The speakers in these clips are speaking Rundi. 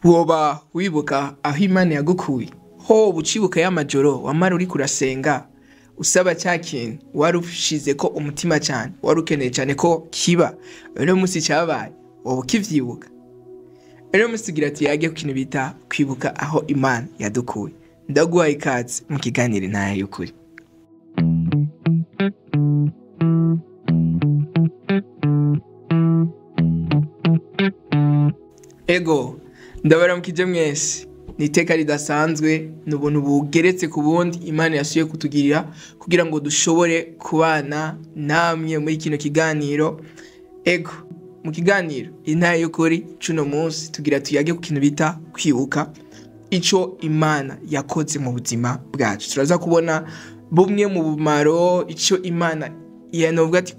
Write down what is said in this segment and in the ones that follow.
Woba wibuka aho Imana yagukuye? Hoba ucibuka y'amajoro wamara uriko urasenga usaba ca kintu wari ushizeko umutima cane, wari ukeneye cane ko kiba, uno musi cabaye, woba ukivyibuka? Uno musi tugira tuyage ku kintu bita kwibuka aho Imana yadukuye. Ndaguhaye ikaze mu kiganiro Intara y'Ukuri. Ego, ndabaramukije mwese. Ni iteka ridasanzwe, ni ubuntu bugeretse ku bundi Imana yasubiye kutugirira kugira ngo dushobore kubana namwe muri kino kiganiro. Ego, mu kiganiro Intara y'Ukuri c'uno munsi tugira tuyage ku kintu bita kwibuka ico Imana yakoze mu buzima bwacu. Turaza kubona bumwe mu bumaro ico Imana yanovuga ati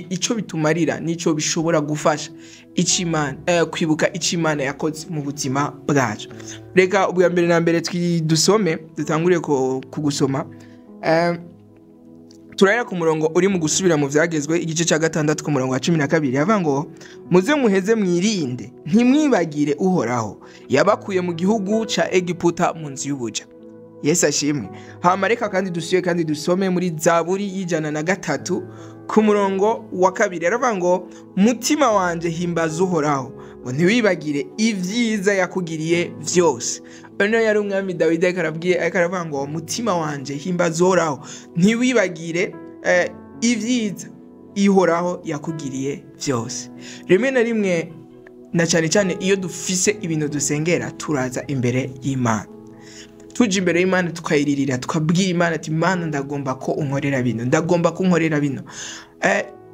ico bitumarira nico bishobora gufasha ico Imana kwibuka ico Imana yakoze mu buzima bwacu. Reka ubwa mbere na mbere dusome, dutangure kugusoma. Turahera ku murongo uri mu gusubira mu vyagezwe igice ca 6 ku murongo wa 12, havuga ngo muze muheze mwirinde ntimwibagire Uhoraho yabakuye mu gihugu ca Egiputa mu nzu y'ubuja. Yesu ashimwe. Hama reka kandi dusuye kandi dusome muri Zaburi 103 ku murongo wa 2, aravuga ngo mutima wanje himbaza Uhoraho ngo ntiwibagire ivyiza yakugiriye vyose. Ono yari umwami Dawidi ariko aravuga ngo mutima wanje himbaza Uhoraho ntiwibagire ivyiza Ihoraho yakugiriye vyose. Rimwe na rimwe na cyane cyane iyo dufise ibintu dusengera turaza imbere y'Imana. Tuje imbere y'Imana tukayiririra, tukabwira Imana ati Imana ndagomba ko unkorera bino, ndagomba ko unkorera bino.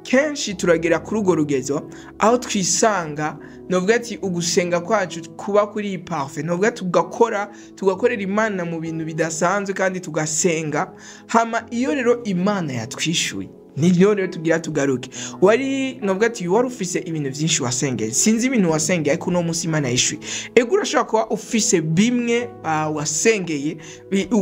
Kenshi turagera kuri urwo rugezo aho twisanga novuga ati ugusenga kwacu kuba kuri parfait, novuga tugakora tugakorera Imana mu bintu bidasanzwe kandi tugasenga. Hama iyo rero Imana yatwishuye niryo rero tugira tugaruke. Wari novuga ati wari ufise ibintu vyinshi wasengeye, sinzi ibintu wasengeye ariko uno munsi Imana yishuye. Ego urashobora kuba ufise bimwe wasengeye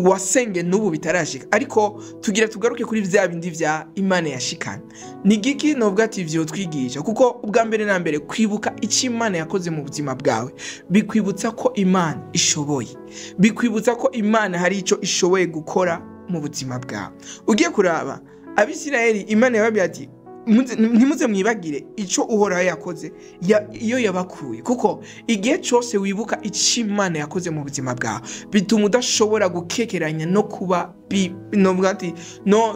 wasenge n'ubu bitarashika, ariko tugira tugaruke kuri vya bindi vya Imana yashikana. Ni giki novuga ati ivyo twigisha? Kuko ubwa mbere na mbere kwibuka ico Imana yakoze mu buzima bwawe bikwibutsa ko Imana ishoboye, bikwibutsa ko Imana hari ico ishoboye gukora mu buzima bwawe. Ugiye kuraba Abisirayeli, Imana yababwiye ati ntimuze mwibagire ico Uhoraho yakoze iyo yabakuye, kuko igihe cose wibuka ico Imana yakoze mu buzima bwawe bituma udashobora gukekeranya no kuba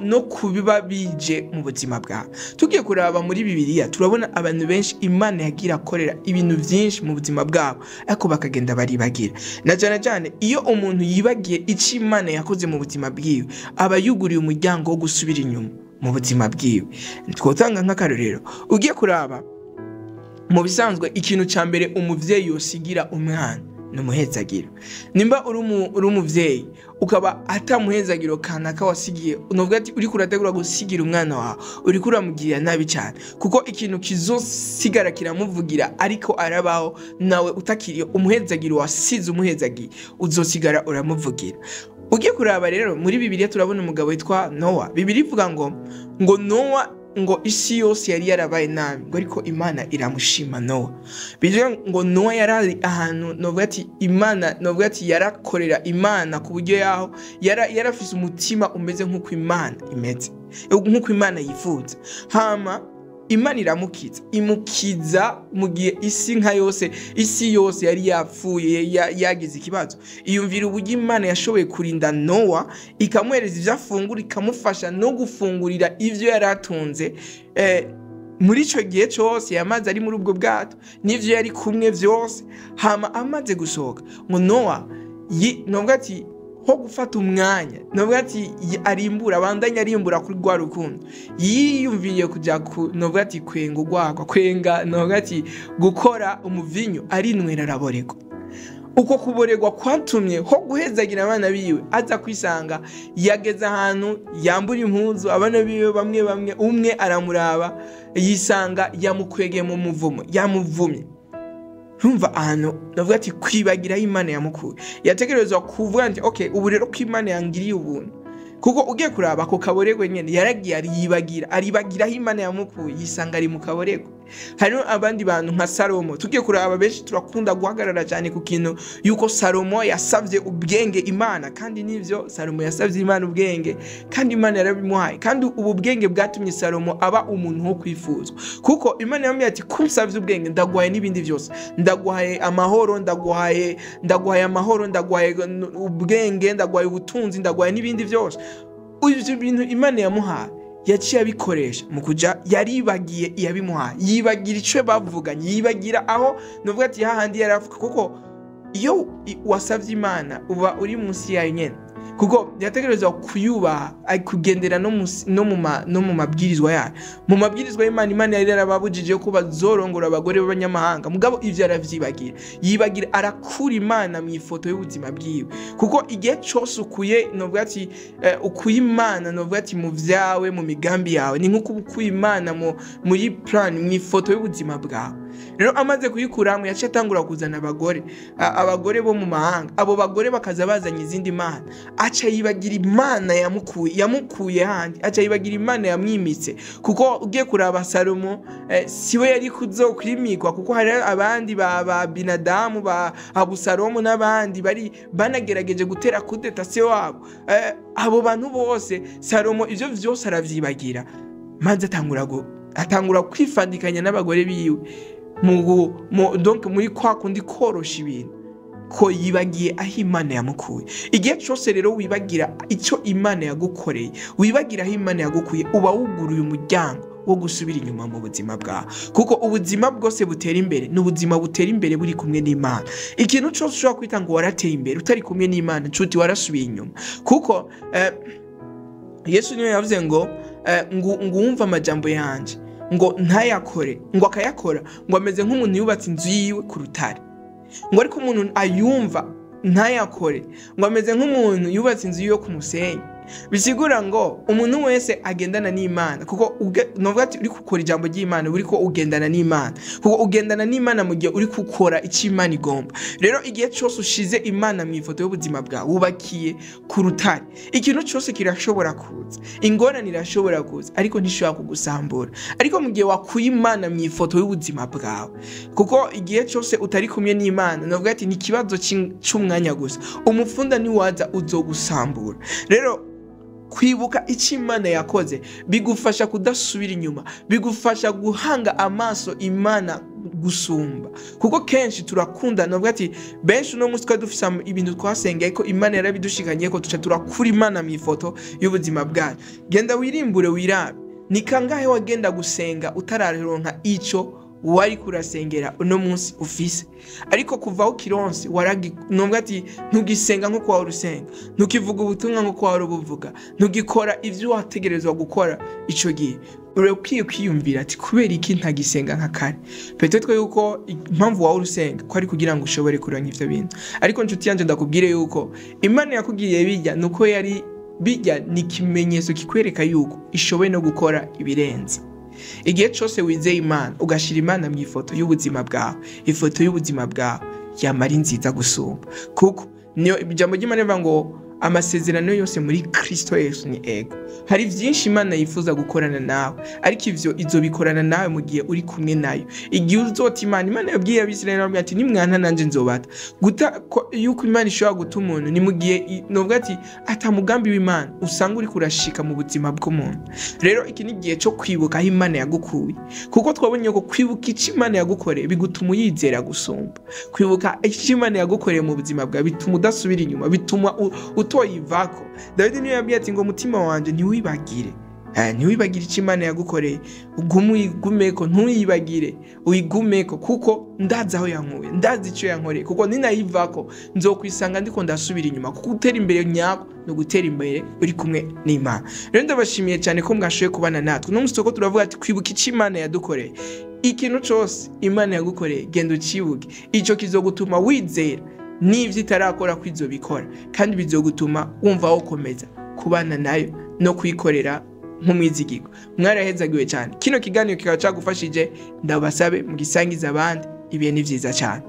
no kubiba bije mu buzima bwawe. Tugiye kuraba muri Bibiliya turabona abantu benshi Imana yagira akorera ibintu vyinshi mu buzima bwabo ariko bakagenda baribagira. Na cyane cyane iyo umuntu yibagiye ico Imana yakoze mu buzima bwiwe aba yuguriye umuryango wo gusubira inyuma mu buzima bwiwe. Twotanga nk'akarorero, ugiye kuraba mu bisanzwe ikintu ca mbere umuvyeyi yosigira umwana ni umuhezagiro. Nimba uri umuvyeyi ukaba atamuhezagiro kanaka wasigiye, unovuga ati uriko urategura gusigira umwana wawe, uriko uramugirira nabi cyane, kuko ikintu kizosigara kiramuvugira ariko arabaho nawe utakiriye umuhezagiro wasize umuhezagiye uzosigara uramuvugira. Ugiye kuraba rero muri Bibiliya turabona umugabo witwa Noah. Bibiliya ivuga ngo Noah ngo isi yose yari yarabaye nabi, ngo ariko Imana iramushima Noah. Bivuga ngo Noah yarari ahantu novuga ati Imana novuga ati yarakorera Imana ku buryo yaho yarafise umutima umeze nk'uko Imana imeze, nk'uko Imana yifuza. Hama Imana iramukiza, imukiza mu gihe isi nka yose, isi yose yari yapfuye yagize ikibazo. Iyumvira uburyo Imana yashoboye kurinda Noah, ikamuhereza ivyo afungura, ikamufasha no gufungurira ivyo yaratunze. Muri ico gihe cose yamaze ari muri ubwo bwato n'ivyo yari kumwe vyose. Hama amaze gusohoka ngo Noah novuga ati ho gufata umwanya novuga ati arimbura abandanya arimbura kuri rwa rukundo, yiyumviye kuja novuga ati kwenga urwagwa, kwenga novuga ati gukora umuvinyu, arinwera araborerwa. Uko kuborerwa kwatumye ho guhezagira abana biwe aza kwisanga yageze ahantu yambura impuzu abana biwe bamwe bamwe, umwe aramuraba yisanga yamukwegeye mu muvumo, yamuvumye. Urumva ahantu navuga ati kwibagira Imana yamukuye, yategerezwa kuvuga nti okay ubu rero ko Imana yangiriye ubuntu, kuko ugiye kuraba ko kaborerwe nyene yaragiye ariyibagira, aribagira aho Imana yamukuye yisanga ari mu kaborerwe. Hariho abandi bantu nka Salomo. Tugiye kuraba, benshi turakunda guhagarara cyane ku kintu yuko Salomo yasavye ubwenge Imana, kandi nivyo, Salomo yasavye Imana ubwenge kandi Imana yarabimuhaye, kandi ubu bwenge bwatumye Salomo aba umuntu wo kwifuzwa, kuko Imana yamubwiye ati kunsavye ubwenge ndaguhaye n'ibindi byose, ndaguhaye amahoro, ndaguhaye amahoro, ndaguhaye ubwenge, ndaguhaye ubutunzi, ndaguhaye n'ibindi byose. Ivyo bintu Imana yamuhaye yaciye abikoresha mu kuja yaribagiye iyabimuhaye, yibagira ico bavuganye, yibagira aho nuvuga ati hahandi yaravuka. Kuko iyo wasavye Imana uba uri munsi yayo nyene, kuko yategerezwa kuyubaha, kugendera no mu mabwirizwa yayo. Mu mabwirizwa y'Imana, Imana yari yarababujije ko bazorongora abagore b'abanyamahanga, mugabo ivyo aravyibagira, yibagira, arakura Imana mu ifoto y'ubuzima bwiwe. Kuko igihe cose ukuye novuga ati ukuye Imana novuga ati mu vyawe, mu migambi yawe, ni nkuko ukuye Imana muri plan, mu ifoto y'ubuzima bwawe. Rero amaze kuyikuramwe yaciye atangura kuzana abagore, abagore bo mu mahanga, abo bagore bakaza bazanye izindi mana, aca yibagira Imana yamukuye handi, aca yibagira Imana yamwimitse. Kuko ugiye kuraba Salomo siwe yari kuzokwimikwa, kuko hari abandi ba Binadamu, ba Abusalomo n'abandi bari banagerageje gutera kudeta se wabo. Abo bantu bose Salomo ivyo vyose aravyibagira, maze atangura kwifandikanya n'abagore biwe donc muri kwa kundi korosha ibintu, ko yibagiye aho Imana yamukuye. Igihe cyose rero wibagira icyo Imana yagukoreye, wibagira aho Imana yagukuye, uba wuguruye umuryango wo gusubira inyuma mu buzima bwawe. Kuko ubuzima bwose butera imbere ni ubuzima butera imbere buri kumwe n'Imana. Ikintu cyose ushobora kwita ngo warateye imbere utari kumwe n'Imana, nshuti, warasubiye inyuma. Kuko Yesu niwe yavuze ngo ngo wumva amajambo yanje ngo ntayakore, ngo akayakora, ngo ameze nk'umuntu yubatse inzu yiwe ku rutare. Ngo ariko umuntu ayumva ntayakore, ngo ameze nk'umuntu yubatse inzu yiwe ku musenyi. Bisigura ngo umuntu wese agendana n'Imana, kuko novuga ati uri gukora ijambo ry'Imana uri ko ugendana n'Imana, kuko ugendana n'Imana mu gihe uri gukora icyo Imana igomba. Rero igihe cyose ushize Imana mu ifoto y'ubuzima bwawe, wubakiye ku rutare, ikintu cyose kirashobora kuza, ingorane irashobora kuza, ariko ntishobora kugusambura. Ariko mu gihe wakuye Imana mu ifoto y'ubuzima bwawe, kuko igihe cyose utari kumwe n'Imana, novuga ati ni ikibazo c'umwanya gusa, umufunda niwaza uzogusambura. Rero kwibuka icyo Imana yakoze bigufasha kudasubira inyuma, bigufasha guhanga amaso Imana gusumba. Kuko kenshi turakunda novuga ati benshi uno munsi twari dufise ibintu twasengeye ko Imana yarabidushikanye, ko tuca turakura Imana mu ifoto y'ubuzima bwacu. Genda wirimbure wirabe, ni kangahe wagenda gusenga utararonka ico wari kurasengera uno munsi ufise? Ariko kuva aho kironse novuga ati ntugisenga nkuko wari usenga, ntukivuga ubutumwa nkuko wari ubuvuga, ntugikora ivyo wategerezwa gukora ico gihe. Urakwiye kwiyumvira ati kubera iki ntagisenga nka kare? Peut-être yuko impamvu wawe urusenga ko ari kugira ngo ushobore kuronka ivyo bintu. Ariko nshuti yanje, ndakubwire yuko Imana yakugiriye bijya nuko yari bijya ni ikimenyetso kikwereka yuko ishoboye no gukora ibirenze. Igihe cyose wizeye Imana, ugashira Imana mu ifoto y'ubuzima bwawe, ifoto y'ubuzima bwawe yamara nziza gusumba. Kuko niyo ijambo ry'Imana rivuga ngo amasezerano yose muri Kristo Yesu ni ego. Hari vyinshi Imana yifuza gukorana nawe, ariko ivyo izobikorana nawe mu gihe uri kumwe nayo. Igihe uzota Imana, Imana yabwiye Abisirayeli ati nimwana nanje nzobata. Guta yuko Imana ishobora guta umuntu ni mu gihe novuga ati ata mugambi w'Imana usanga uri kurashika mu buzima bw'umuntu. Rero iki ni igihe cyo kwibuka aho Imana yagukuye, kuko twabonye ko kwibuka icyo Imana yagukoreye bigutuma uyizera gusumba. Kwibuka icyo Imana yagukoreye mu buzima bwawe bituma udasubira inyuma, bituma utoyivako. Dawidi niyo yabwiye ati ngo mutima wanje ntiwibagire, ntiwibagire icyo Imana yagukoreye, ugume uyigumeko, ntuyibagire, uyigumeko, kuko ndazi aho yankuye, ndazi icyo yankoreye, kuko ninayivako nzokwisanga ndiko ndasubira inyuma. Kuko gutera imbere nyako no gutera imbere uri kumwe n'Imana. Rero ndabashimiye cyane ko mwashoboye kubana natwe no munsi, ko turavuga ati kwibuka icyo Imana yadukoreye. Ikintu cyose Imana yagukoreye genda ucibuke, ico kizogutuma wizera n'ivyo itarakora ko izobikora, kandi bizogutuma wumva wokomeza kubana nayo no kuyikorera nk'umwizigirwa. Mwarahezagiwe cyane. Kino kiganiro kikaba cagufashije, ndabasabe mugisangiza abandi. Ibihe ni vyiza cyane.